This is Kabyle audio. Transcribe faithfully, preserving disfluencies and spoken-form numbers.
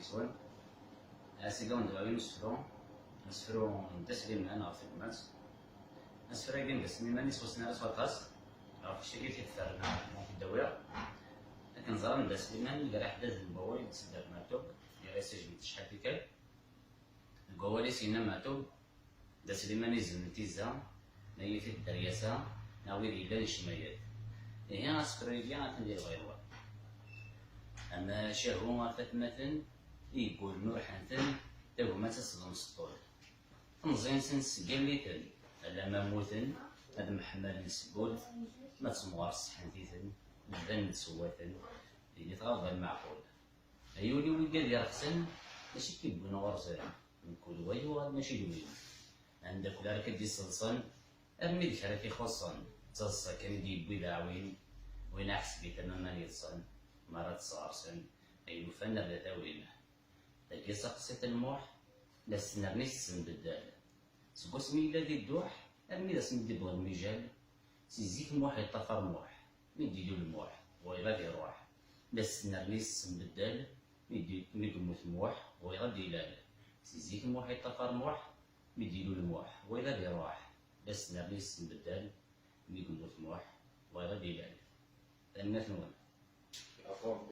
Swen. Asigaw n dwawi n usefru, asefru n Dda Sliman ɣef tegmat. Asefru-agi n Dda Sliman yeswasen ara s waṭas ɣef keččagi t-id-ferneɣ ma t-id-awiɣ. Akken ẓran Dda Sliman gar aḥeddad n wawal i d-tsedder Meɛtub, yerra-as ajbed tecḥal tikkal. Deg wawal-is yenna Meɛtub, Dda Sliman izem n tizza, ma yif-it tteryasa, neɣ wid yellan ccmayat. Ihi asefru-agi atan di lɣiḍa. Amacahu ɣef atmaten i yeggulen urḥan-ten, tagmat ad s-d-nseṭṭul. Temẓi-nsen sgelli-ten, alamma mmuten ad mḥemmalen seg wul, ma d temɣer sseḥḥant-iten, medden-d sewwaten, deg tɣerba lmeɛqul. Ay ul-iw igad ireqsen, d acu i k-iwwin ɣur-sen? Mkul wa yuɣal mačči d win. Anda kul ara k-id-iseḍsen, armi d kra k-ixuṣṣen, d taḍsa kan i d-yewwi d aɛwin, win aḥseb i tama ma n-yeḍsen, mi ara tt-sɣersen, ayen ufan ad t-awin. Dagi saqsit lmuḥ, la s-tennerni s-tenbeddal. Seg wasmi yella di dduḥ, armi d asmi d-iwweḍ lmijal, si zik Muḥ yeṭṭafar Muḥ, mi d-ilul Muḥ, wayeḍ ad iruḥ. La s-tennerni s-tenbeddal, mi d-, mi yemmut Muḥ, wayeḍ ad d-ilal. Si zik Muḥ yeṭṭafar Muḥ, mi d-ilul Muḥ, wayeḍ ad iruḥ. La s-tennerni s-tenbeddal, mi yemmut Muḥ, wayeḍ ad d-ilal. Tanemmirt-nwen.